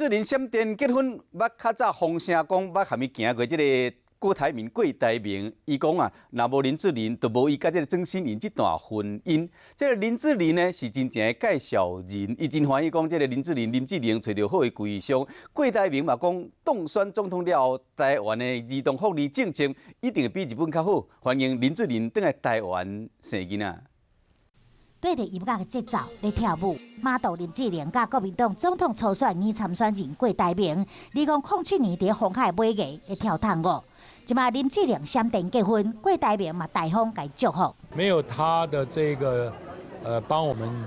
志玲閃電結婚，捌較早風聲講捌含伊行過這个郭台銘郭台銘，伊講啊，若無林志玲，就無伊佮這个曾心穎這段婚姻。這个林志玲呢是真正的介紹人，伊真歡喜講這个林志玲林志玲揣著好的歸宿。郭台銘嘛講，當選總統了後，台灣的兒童福利政策一定會比日本較好，歡迎林志玲轉來台灣生囡仔。對著音樂的節奏咧跳舞，馬豆林志玲佮國民黨總統初選擬參選人郭台銘，2007年佇鴻海尾牙咧跳探戈。這馬林志玲閃電結婚，郭台銘嘛大方共伊祝福。沒有他的這個，幫我們，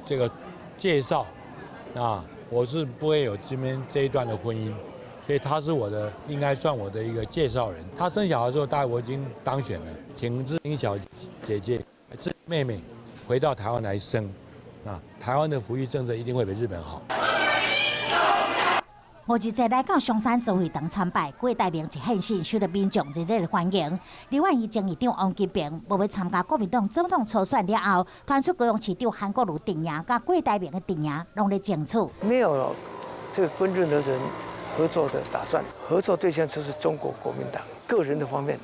這個介紹，啊，我是不會有這邊這一段的婚姻，所以他是我的，應該算我的一個介紹人。他生小孩的時候，大概我已經當選了，請志玲小姐姐、志妹妹回到台灣來生，啊，台灣的撫育政策一定會比日本好。五二節來到松山主會堂參拜，郭台銘一現身，受到民眾熱烈的歡迎。另外，伊前議長王金平無欲參加國民黨總統初選了後，傳出高雄市長韓國瑜陣營佮郭台銘的陣營攏咧爭取。沒有這個跟任何人合作的打算，合作對象就是中國國民黨。個人的方面，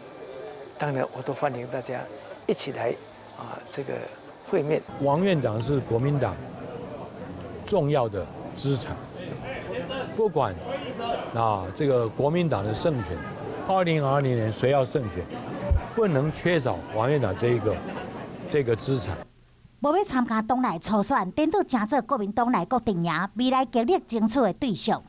當然我都歡迎大家一起來啊，這個會面。王院長是國民黨重要的資產，不管啊這個國民黨的勝選，2020年誰要勝選，不能缺少王院長這一個資產。無欲參加黨內初選，顛倒成做國民黨內各陣營未來極力爭取的對象。